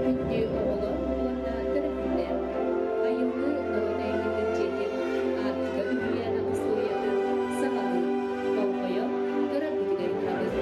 Күндү оҕолор уонна төрөппүттэр! Айылгы норуот айымньытын дьиэтин Аартыка үһүйээнэ устуоруйатын саҥалыы, болҕойон көрөргүтүгэр ыҥырабыт.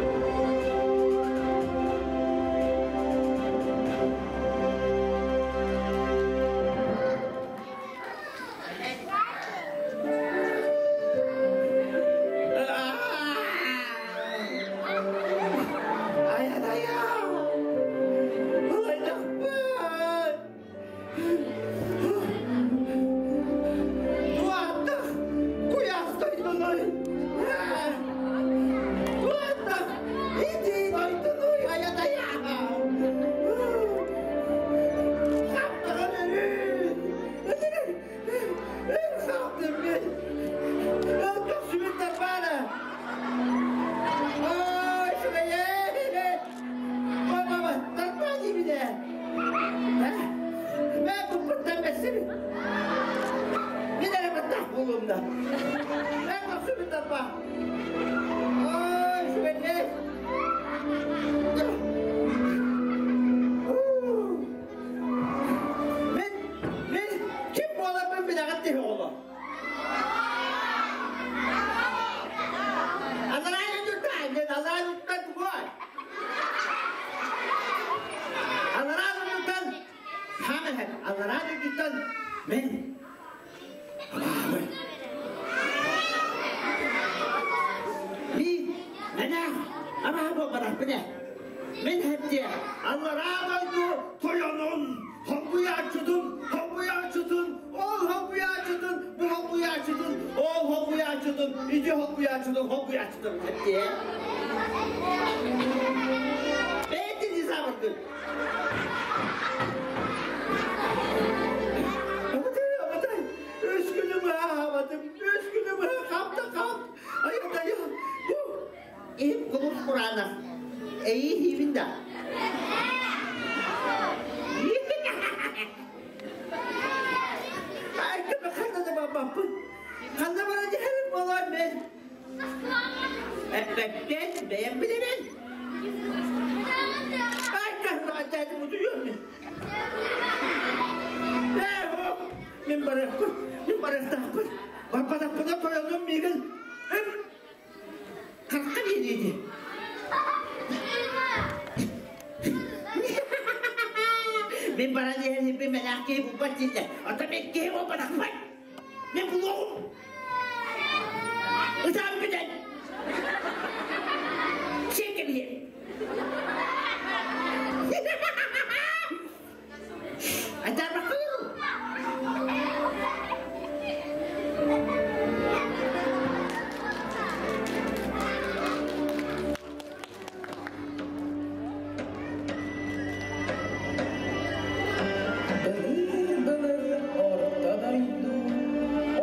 Былыр-былыр орто дойду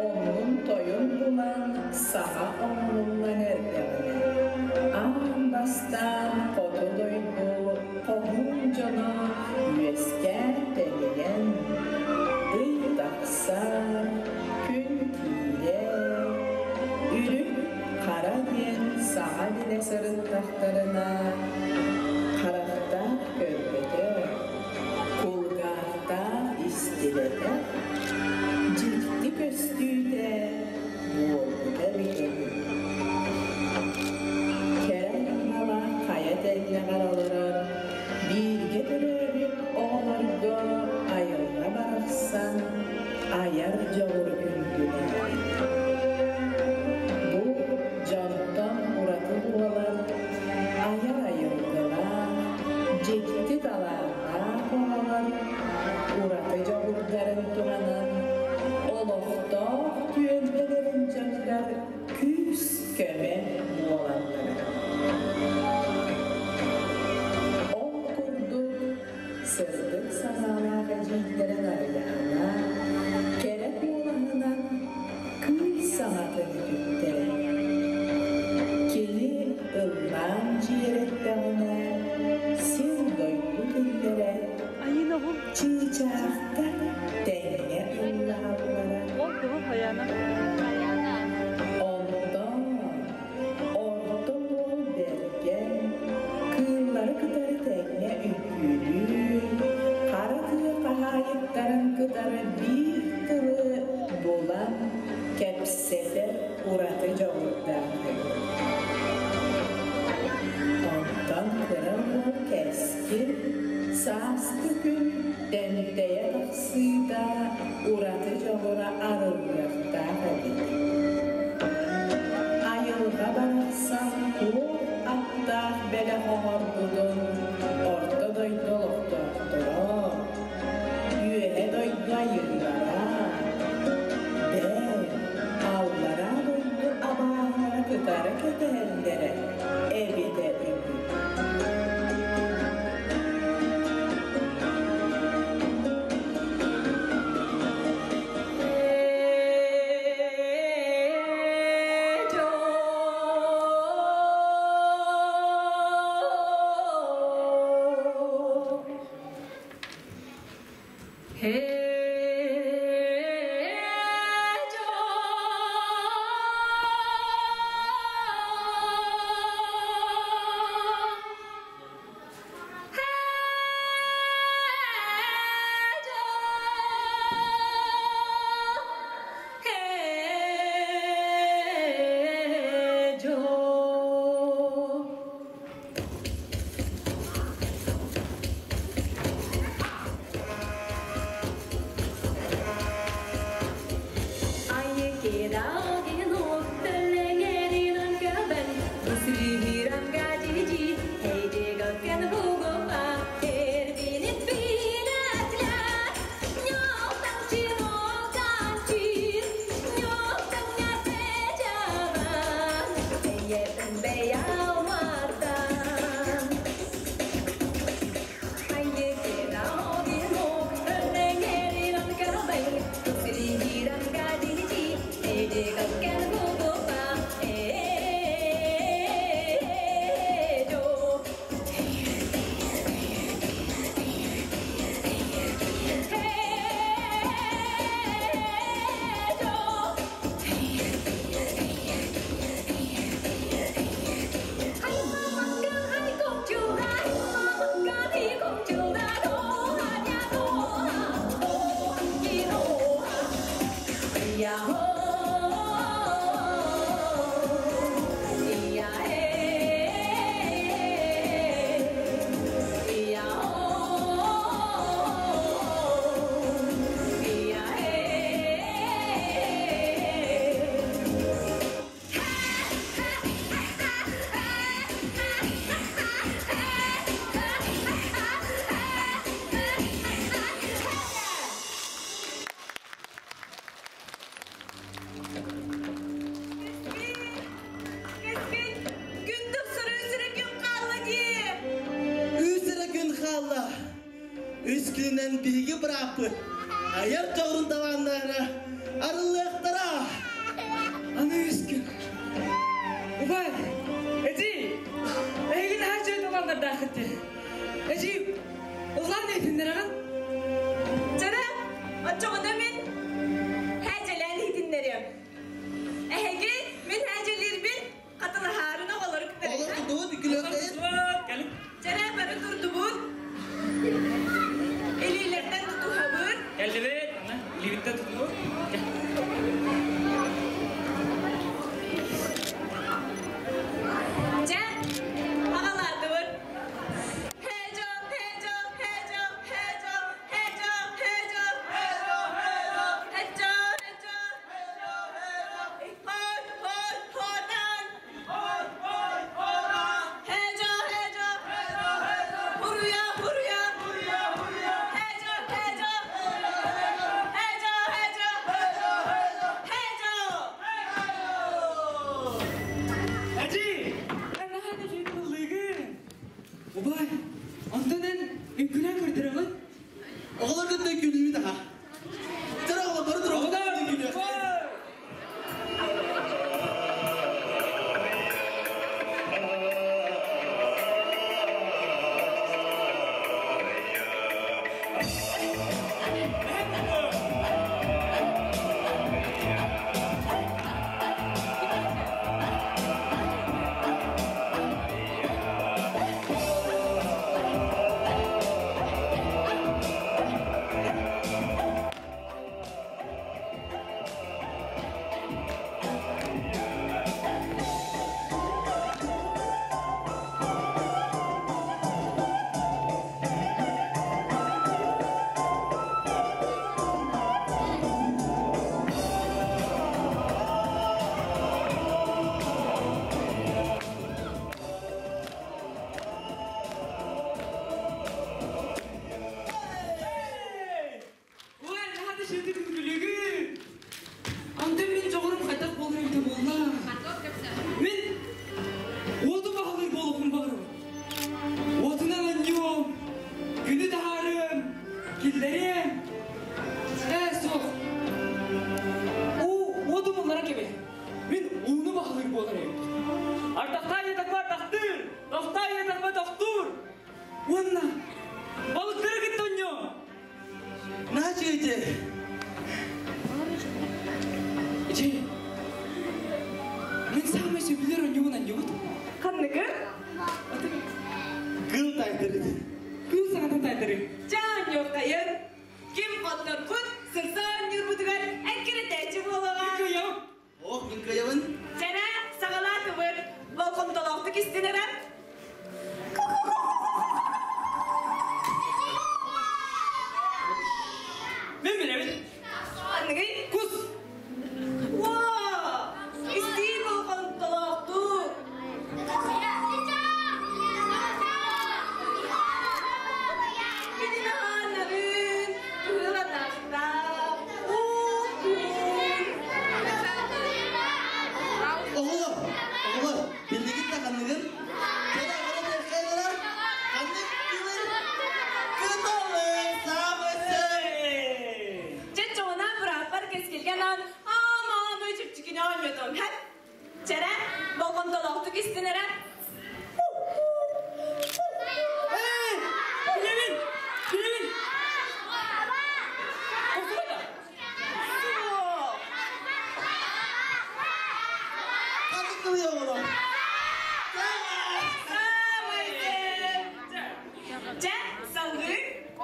оннун-тойун булан саха оҥоһуллан эрдэҕинэ, аан бастаан хоту дойду хоһуун дьоно үөскээн-тэнийэн, буоллахтарына, харахтаах көрбөтө, кулгаахтаах истибэтэ, дьикти көстүүтэ буолбута эбитэ үһү. Кэрэ аналаах хайа тэллэҕэр олорор бииргэ төрөөбүт оҕолорго айылҕа барахсан айар дьоҕуру күндүлэр. Бу дьонтон ураты буолан айар айылгылаах, дьикти талааннаах оҕолор ураты дьоҕурдарын туһанан олохтоох түөлбэлэрин дьонугар күүс-көмө буолаллара. Ол курдук сырдык санаалаах эдьиийдэрин Арыйаана кэрэ куолаһынан кыыс саҥатын үтүктэрэ. Кини ыллаан дьиэрэттэҕинэ сир-дойду тиллэрэ, чыычаахтар тэҥҥэ ыллаһаллара. Онтон Орто уол бэргэн, кыыллары кытары тэҥҥэ үҥкүүлүүр, хара тыа хаһаайыттарын кытары биир тылы булан кэпсэтэр ураты дьоҕурдаах эбит. Онтон кыра уол Кэскил сааскы күн тэмтэйэ тахсыыта ураты дьоҕура арыллыахтаах эбит. Айылҕа барахсан туох аптаах бэлэх оҥорбутун орто дойду олохтоохторо, үөһэ дойду айыылара, бэл, аллараа дойду абааһылара кытары кэтэһэллэрэ эбитэ үһү. Hey, Күн тахсар үс эрэ күн хаалла дии. Үс эрэ күн хаалла. Үс күнүнэн биһиги бырааппыт айар дьоҕурун талааннара арыллыахтара. Аны үс күн. Убай, эдьиий, эһиги наһаа үчүгэй талааннардааххыт дии. Эдьиий, ыллаан иһитиннэрэҕин? Чара, оччоҕуна мин һээдьэлээн иһитиннэриэм. Эһиги мин һээдьэлиирбин хатылаһаарын оҕолору кытары. Олор тутуут, күлүөхтэйин.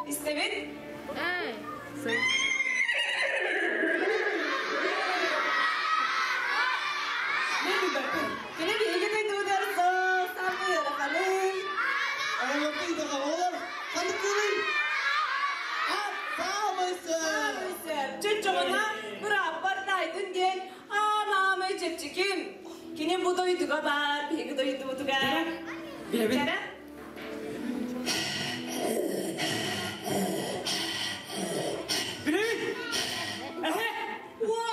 Истэбит? Мен билбэппин. Кини биһиги дойдубутугар суох, саамай ыараханый. Оҕолорго идэҕэ оҕолор ханнык кыылый? Ат саамай сөп! Чөччөҕүнэ бырааппар таайдын диэн аам-аамай чэпчэким. Кини бу дойдуга баар, биһиги дойдубутугар. Билэбин. Кэрэ? Билэбин. Эһэ! Уо!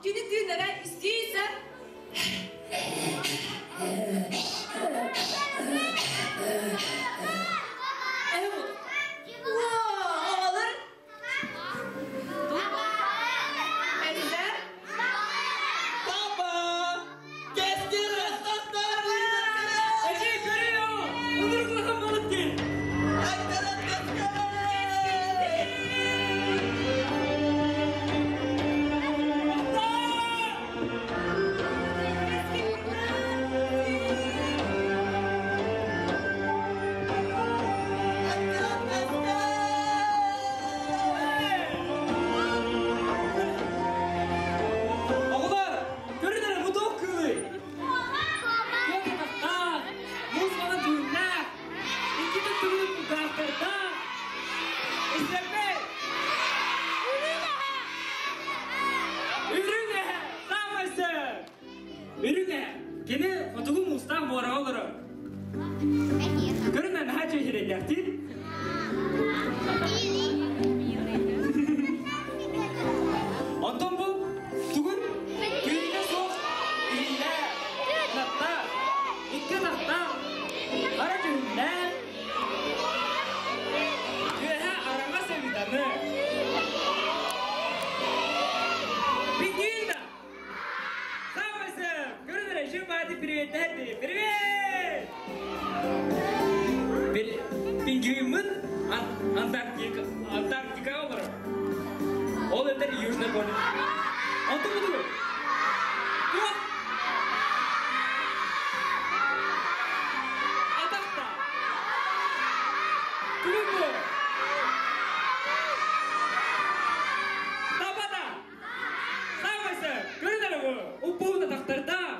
Кини тыынара истиисэ. Эһэ бу. Уо! Оҕолор Эллэр Папа! Кэскил Эдьиий, көрүө! Ынырык улахан балык дии! Айтарат кэскил! Айтарат кэскил! Оҕолор, көрүн эрэ бу туох кыылый? Туох атахтаах, муус маҥан дьүһүннээх, икки төттүгүнү кулгаахтардаах. Истэрбэй! Үрүҥ эһэ, саамай сөп! Үрүҥ эһэ, кини хотугу муустаах муораҕа олорор. Көрүн наһаа чэйһирэйдээхтиин. Онтон бу тугун күнүгэ суох илиилээх, атахтаах, икки атахтаах, хара дьүһүннээх, үөһэ араҥас эбитаны. Пингина! Самый сөп! Көрүн эрэ, Жимати приветтэһэрди. Привет! Пингвиммын Антарктика, Антарктика олорор. Ол этэр Южный полюс. Онтон бутугу. Туох? Атахта. Тугуй бу? Табада. Саамай сөп. Көрүн эрэ бу. Уппуун атахтардаах.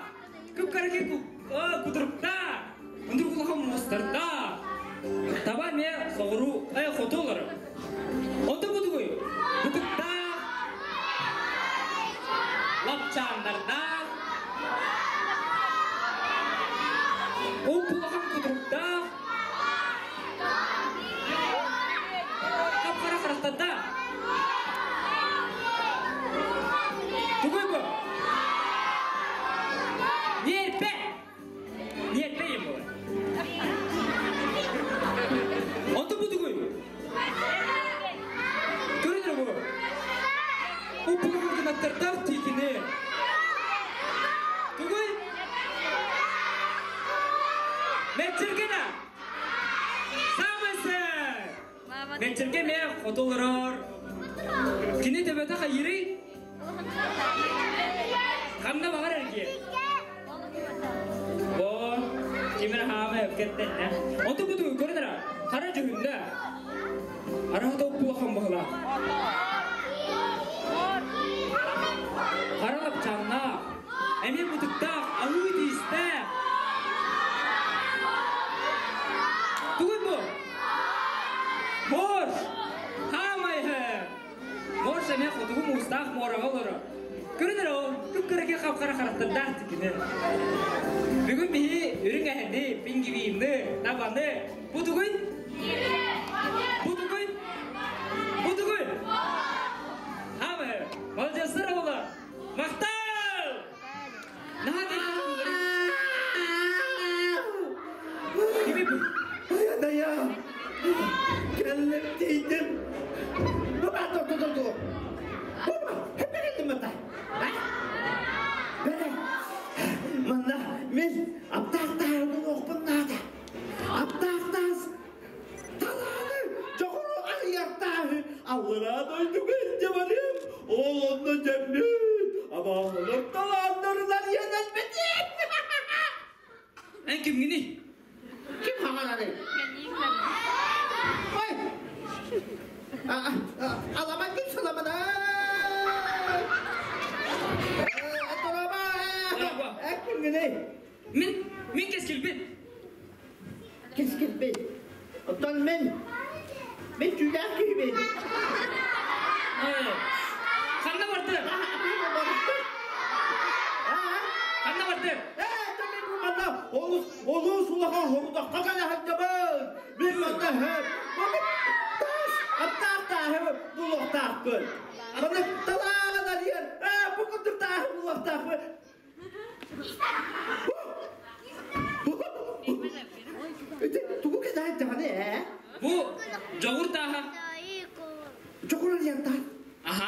Күп-караки кутуруктаах. Ындыр улахан муостардаах. Таба эмиэ соҕуруу, хоту олорор. Онтон бу тугуй? Бытыктаах, лапчааннардаах, уп-улахан кутуруктаах, хап-хара харахтардаах. Тугуй бу? Ньиэрпэ! Ньиэрпэ ийэм буолар. Онтон бу тугуй? Көрүнэр бу. Уппуга кынаттардаах тиикини. Тугуй? Мэччиргэнэ! Саамай сөп! Мэччиргэ эмиэ хоту олорор. Кини төбөтө хайыырый? Ханна баҕар эргиэ. Бо, кимир хаама өпкеттенне. Оту буту көрүнэр хара дьүһүннэ. Араһа топпуахан баһылаах. Хара лапчааннаах, эмиэ мутуктаах, аһыы тиистээх. Тугуй бу? Морж! Хаамай Морж эмиэ хотугу муустаах муораҕа олорор. Көрүн эрэ ол, күп-кыракый хап-хара харахтардаах тикини. Бүгүн биһи үрүҥ эһэни, пингвины, табаны бу тугуй? Бу тугуй? Бу тугуй? Хаамай, маладьыастар оҕолор! Махтал! Наһаа Кими бу? Дая, кэллим тиийдим. Баба, ту ту ту. Баба, хеппелдим мата. Бere, манна мен аптаахтааһын уохпун наада. Аптаахтаас талааны дьоҕуру арыйартааһы аллараа дойдуга илдьэ барыам. Ол онно дьэммит абааһылар талааннарын арыйан элбэтиэм. Эн кимҥиний? Ким хаҥарарый? Ой! Аламан күн саламана. Мин, мин кэскилбин. Кэскилбин. Оттон мин, мин түүлээх киһибин. Ханна барды? Ханна барды? Олус, олус улахан хорудахха кэлэ сылдьабын. Мин манна таас, аттаах тааһы булуохтаахпын. Манна талаан арыйан, бу курдук тааһы булуохтаахпын. Тугу кэтэһэн даҕаны ээ? Бу дьоҕур тааһа. Дьоҕур арыйан таас. Аха.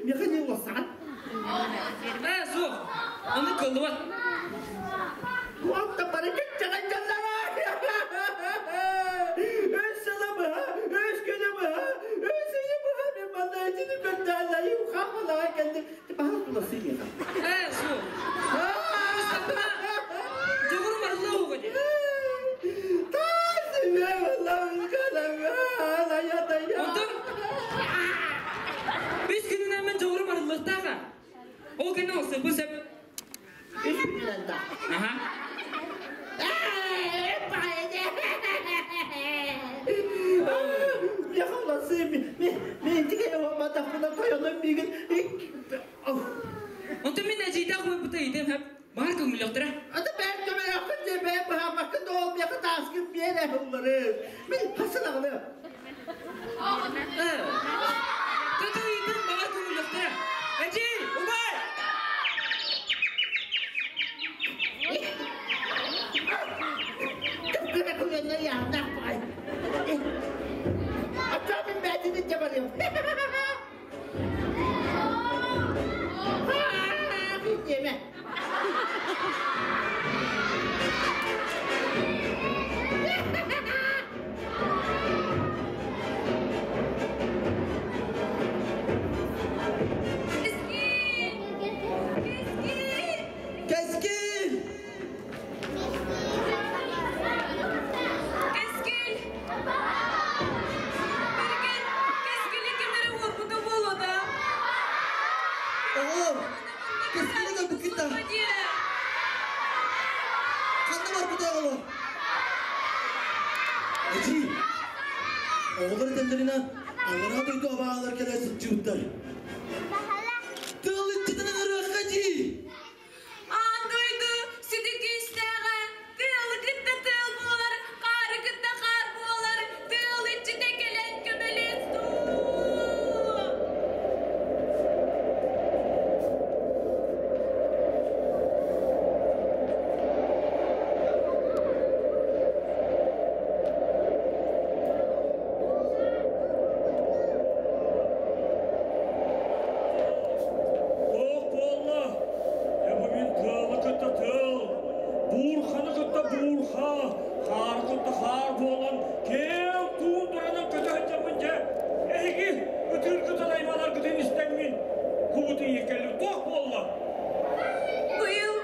Миэхэ не улассаҕын? Ээ, суох. Ону кыллыбат. Уотта бары кыччаҕай дьоннора! Үс сылы быһа, үс күнү быһа, үс ыйы быһа мин манна итини көрдөөн хаамалаҕа кэллим. Баһа туласы миэхэ. Ээ, суох. Дьоҕур барылла уга дии. Онтон үс күнүнэн мен дьоҕурум арыллыахтааҕа. Ол кэннэ ылсыппын сөп. Үс күнүнэн да. Аха. Онтон мин эдьиийдээх убайбыта ыйытыам сөп. Баар көҥүллэхтэрэ. Ата бэт көмөлөххүн дии бэт быһаабаккын да ол миэхэ тааскын биэрэ ыллары. Мин хасынаҕыны. Тото ыйытыам баар көҥүллэхтэрэ. Эдьиий, убай! Кыра күлэннэр яһнаах баҕай. Аччаа мин бээтин илдьэ барыам. Диэмэ. Кэскил! Кэскил! Бэргэн, кэскили кимнэрэ уорбута буолуо да? Оҕолор, кэскили көрбүккүт да? Ханна барбытай оҕолор? Эдьиий, оҕолор этэллэринэн аллараа дойду абааһылар кэлэ сылдьыбыттар. Тыал иччитин ыҥырыахха дии! Аан дойду сүдү күүстээҕэ, тыалы кытта тыал буолар, хаары кытта хаар буолар, тыал иччитэ кэлэн көмөлөс дуу! Туох буолла? Дьэ бу мин тыалы кытта тыал, буурханы кытта буурха, хаары кытта хаар буолан, киэҥ туундаранан көтө сылдьаммын дьэ, эһиги ытыыргытын айманаргытын истэммин, кубут ийэ кэллим. Туох буолла? Быйыл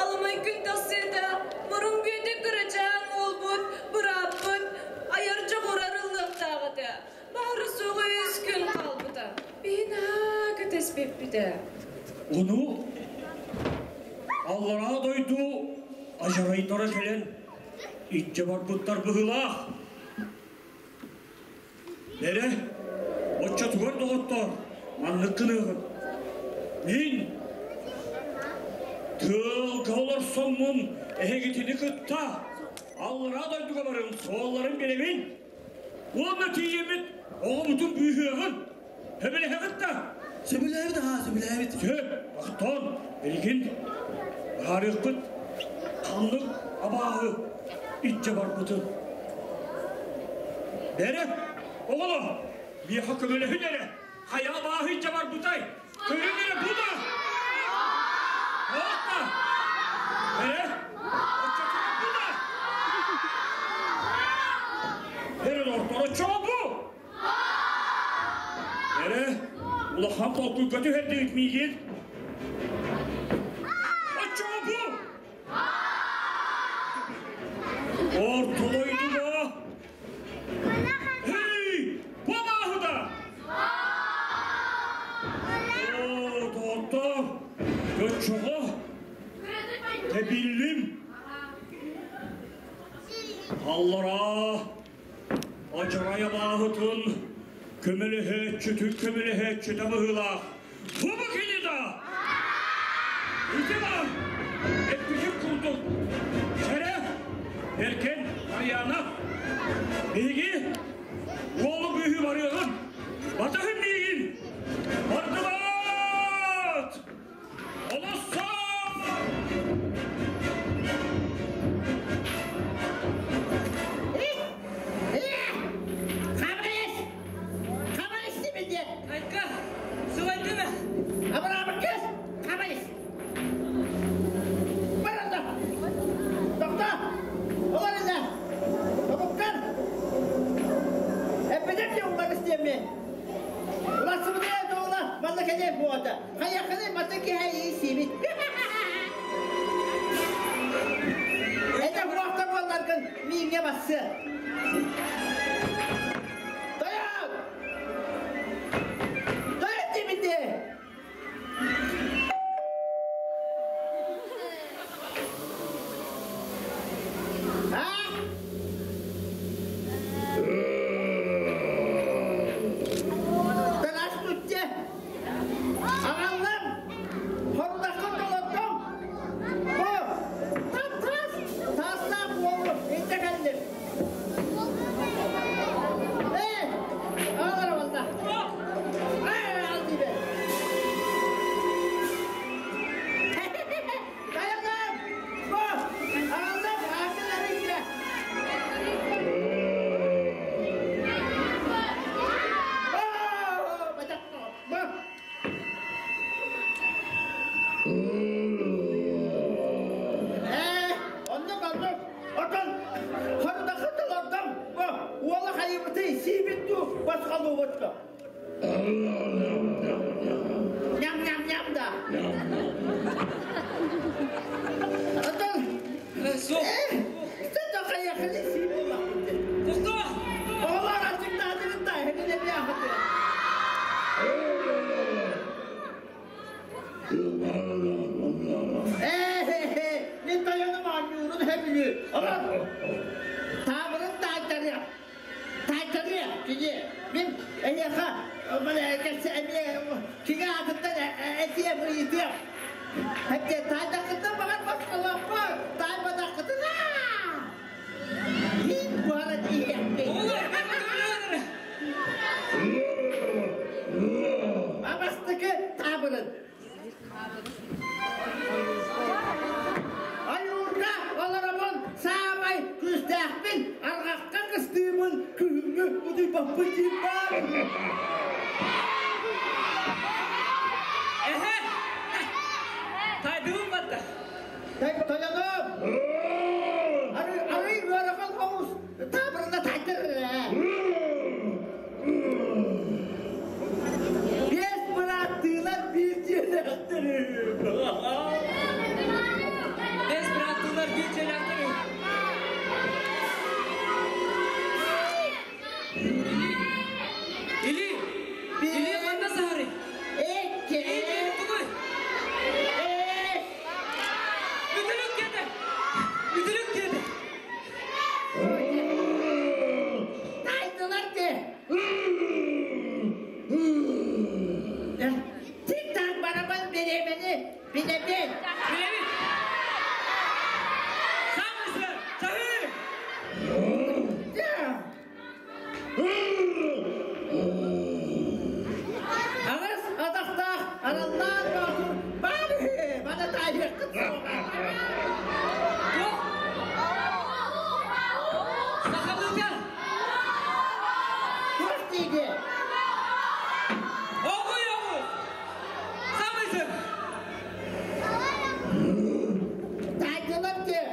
аламай күн тахсыыта мурун бүөтэ кырачаан уолбут, бырааппыт айар дьоҕур арыллыахтаах этэ. Баара суоҕа үс күн хаалбыта. Биһи наһаа кэтэспиппитэ. Ону аллараа дойду ажарайдара кэлэн иччэ барбыттар быһыылаах. Эрэ, оччотугар доҕоттоор, маннык гыныаҕын. Мин тыалга олорсоммун эһигитини кытта аллараа дойдуга барым, суолларын билэбин. Уонна тиийэммит оҕобутун быыһыаҕын. Сөбүлэһэҕит да? Сөбүлээбит аhaa, сөбүлээбит. Сөп, оттон билигин быһаарыахпыт ханнык абааһы иччэ барбытын. Бэрэ, оҕолор, миэхэ көмөлөһүн эрэ, хайа абааһы иччэ барбытай? Көрүҥ эрэ бу да! Оотта! Бэрэ, оччотугар бу да! Бэрэ, доҕоттор, оччоҕо бу! Эрэ, улахан толкуйга түһэрдигит миигин. Оччоҕо бу! Ортолойдуга! Аллараа адьарай абааһытын көмөлөһөөччүтүн көмөлөһөөччүтэ быһыылаах. Бу бу кини да! Ити баар! Эппитим курдук. Сэрэ, Эркен, Марьяна, биһиги уолу быыһыы барыаҕын. Батыһын миигин! Бардыбат! Хабарыс! Хабарыс дибидде! Айка, сылайдыма! Абыраабыккыс! Хабарыс! Баранда! Тохто! Олор инде! Тобуккар! Эппитим де уларыс диэмми! Уласыбыты туола манна кэлиэ буота. Хайахыны мата киһи сибит. Это буохта буолларгын мииҥҥэ бассы. Тойон! Тойон дибити! А? Здравствуйте! Аҕаллым! Хордахха толордум! Бу! Тас! Таастаах уолу илдьэ кэллим! Ээ! Аҕалара уолла! Ээ, ал диибэ! Тайаным! Бу! Аҕаллым! Аакылар илдьэ! Ээ, оннук оннук. Отон хорудахы толордум. Уола хайыбыты сиибит дуу, босхолуубут дуу. Ням-ням-ням да. Отон, Суох. Сто хайахыны сииб буоллахпыт. Тохтоо! Оҕолор аччыктаатыгыт да, эһигин эмиэ ахытыа. Ээ, мин тойонум оонньуурун сөбүлүүр. Олор таабырын таайтарыа. Таайтарыа кини. Мин эйиэхэ кэссе эмиэ кини аатыттан этиэм ыйытыам. Хэпте таайдаххытына баҕар босхолоохпо, таайбатаххытына мин буһаран иһиэхпин. Оҕолор, көмөлөһөр! Абастыкы таабырын. Ойуурга олоробун, саамай күүстээхпин, арҕахха кыстыыбын, күһүҥҥү утуйбаппын диир баар. Эһэ! Тайдыбын барда. Тойоном! Арый, арый ыарахан соҕус таабырына тайтыр. Биэс бырааттыылар биир дьиэлээхтэр. Биэс бырааттыылар биир дьиэлээхтэр. Или! Или ханна саһарый? Икки! Или диэни тугуй? Үс! Үтүлүк диэтэ! Үтүлүк диэтэ! Тайдылар де! Тик-так барабан бириэмэни билэбин. Билэбит! Самысы! Чаһы! Аҕыс атахтаах араллаан боотур баар үһү, маны таайыаххыт суоҕа. Туох? Сахалыыта! Туох дииги? Оҕуй оҕус! Самысы! Таайдылар дии.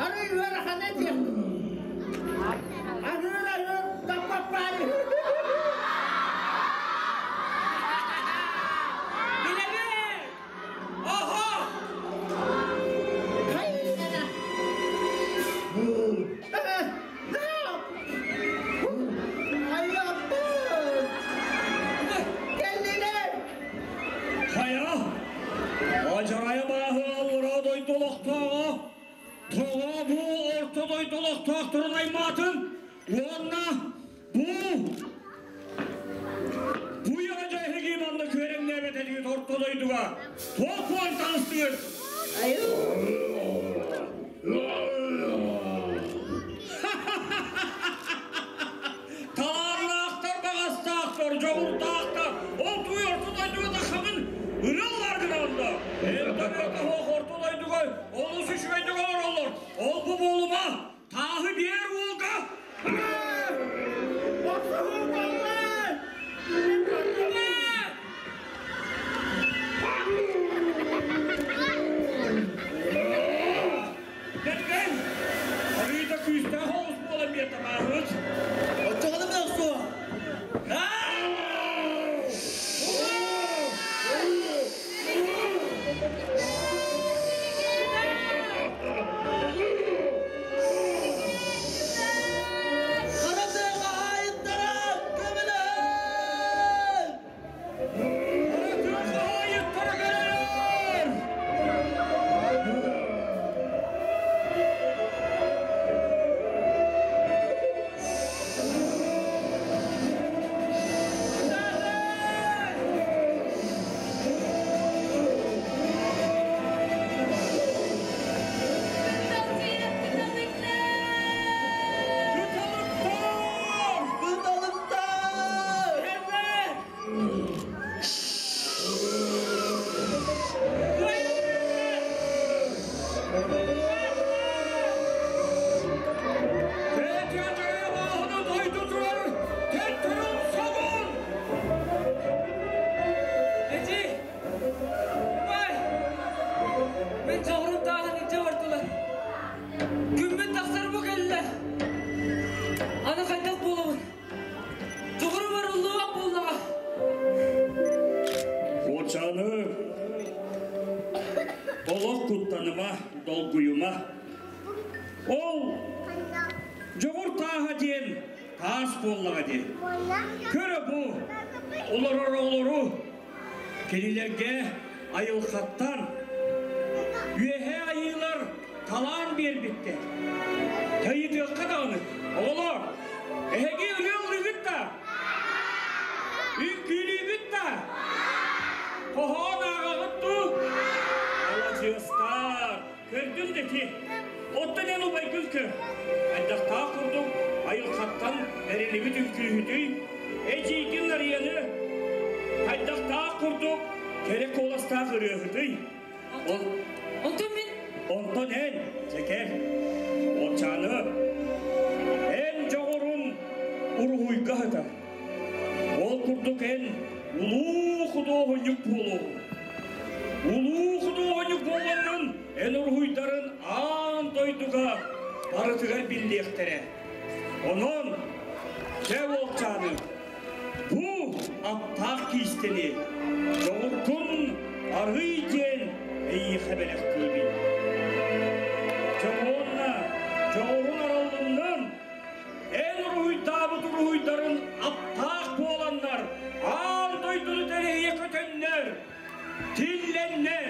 Арый ыарахана диэх. Аһыыр аһыыр таппаппаай. Билэбин! Оһо! Хайыана. Орто дойду олохтоохторун аймаатын уонна бу бу үйэҕэ эһиги манна күөрэҥнээбэт этигит орто дойдуга туох буолан таҕыстыгыт? Талааннаахтар, баҕастаахтар, дьоҕурдаахтар, ол туй орто дойдуга тахсамын ырыаллар гыналла. Элбэх орто дойдуга олус үчүгэйдик олороллор. Ол бу буолума, тааһы биэр уолга. Кэргэн, арыыта күүстээх оҕус буолан биэрдэ бааһыт. Оччоҕо да охсуо. Хара тыа хаһаайыттара көмөлөһөн! Хара тыа хаһаайыттара кэлэр! Кыталыктар! Кыталыктар! Тэтиэтэйэ бааһыны дойдутугар тэттерин соҕун! Эдьиий! Убай! Мин дьоҕурум тааһын илдьэ бардылар. Күммүт тахсар бу кэллэ. Аны хайдах буолабын? Дьоҕурум арыллыбат буоллаҕа. Уочаны олох куттаныма, долгуйума. Ол дьоҕур тааһа диэн таас буоллаҕа дии. Көрө бу олорор оҕолору кинилэргэ айылҕаттан үөһээ айыылар талаан биэрбиттэр. Тайытыахха даҕаны, оҕолор, эһиги ырыа ыллыгыт да, үҥкүүлүүгүт да, хоһоон ааҕаҕыт дуу? Маладьыастар, көрдүн да ити. Оттон эн убайгын көр. Хайдахтаах курдук айылҕаттан бэриллибит үҥкүүһүтүй, эдьиийгин Нарыйаны хайдахтаах курдук кэрэ куоластаах ырыаһытый. Онтон, онтон мин Онтон эн, чэкэр, Отчааны, эн дьоҕурун уруһуйга сытар. Ол курдук эн улуу худуоһунньук буолуоҕуҥ. Улуу худуоһунньук буолаҥҥын эн уруһуйдарын аан дойдуга барытыгар биллиэхтэрэ. Онон, дьэ уолчааны, бу аптаах киистэни дьоҕургун арый диэн эйиэхэ бэлэхтиибин. Дьоҕуонна дьоҕурун араллыннын, эн уруһуйдаабыт уруһуйдарын аптаах буоланнар, аан дойдуну тэлэһийэ көтөннөр, тиллэннэр,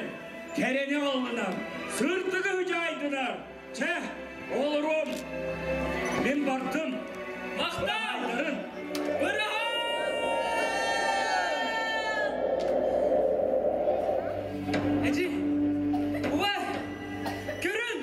кэрэни аҕаллынар, сырдыгы ыдьаайдынар. Чэ, олоруом, мин бардым. Махтал! Бырайдарын. Эдьиий! Убай! Көрүн!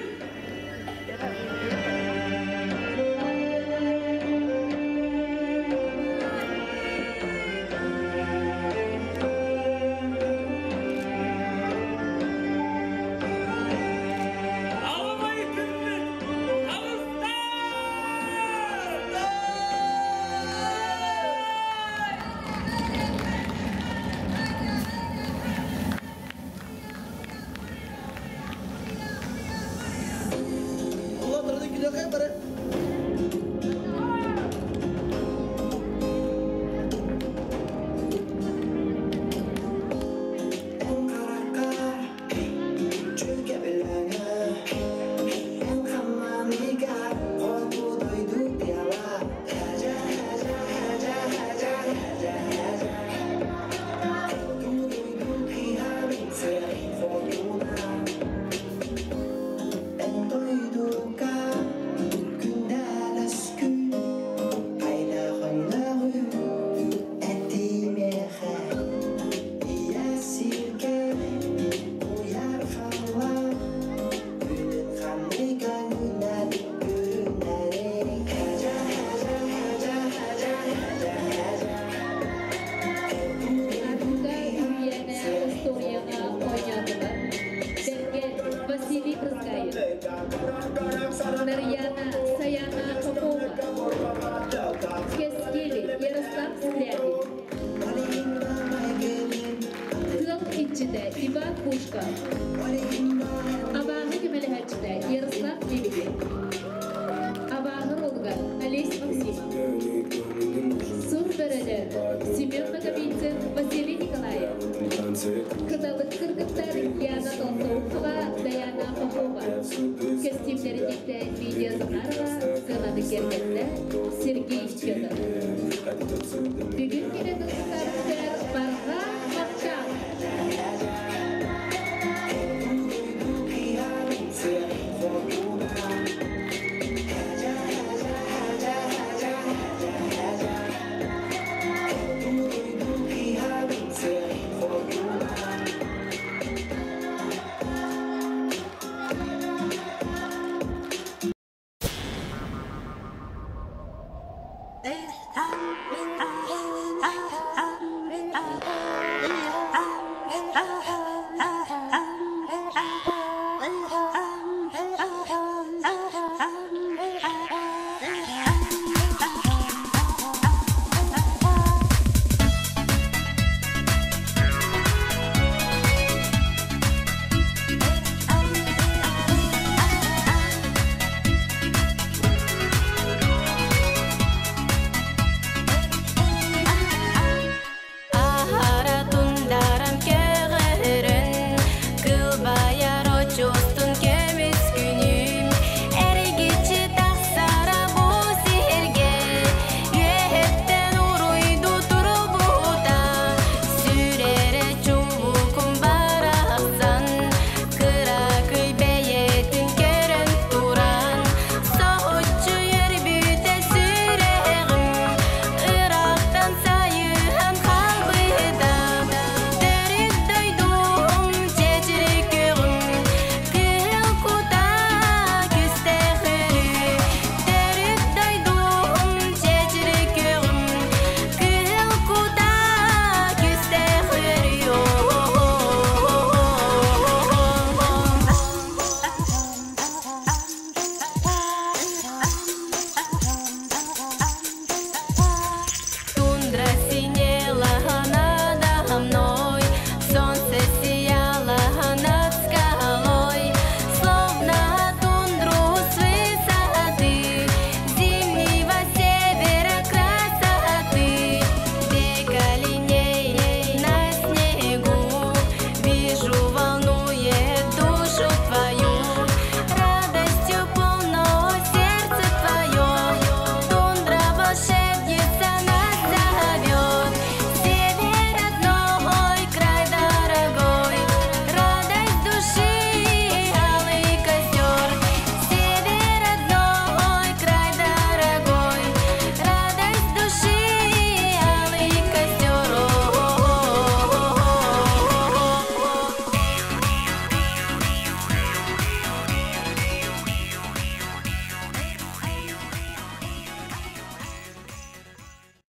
Аламай күммүт таҕыста! Күннэрин Лидия Захарова, сыананы киэргэттэ Сергей Федоров. Бүгүн кэлэн ылбытар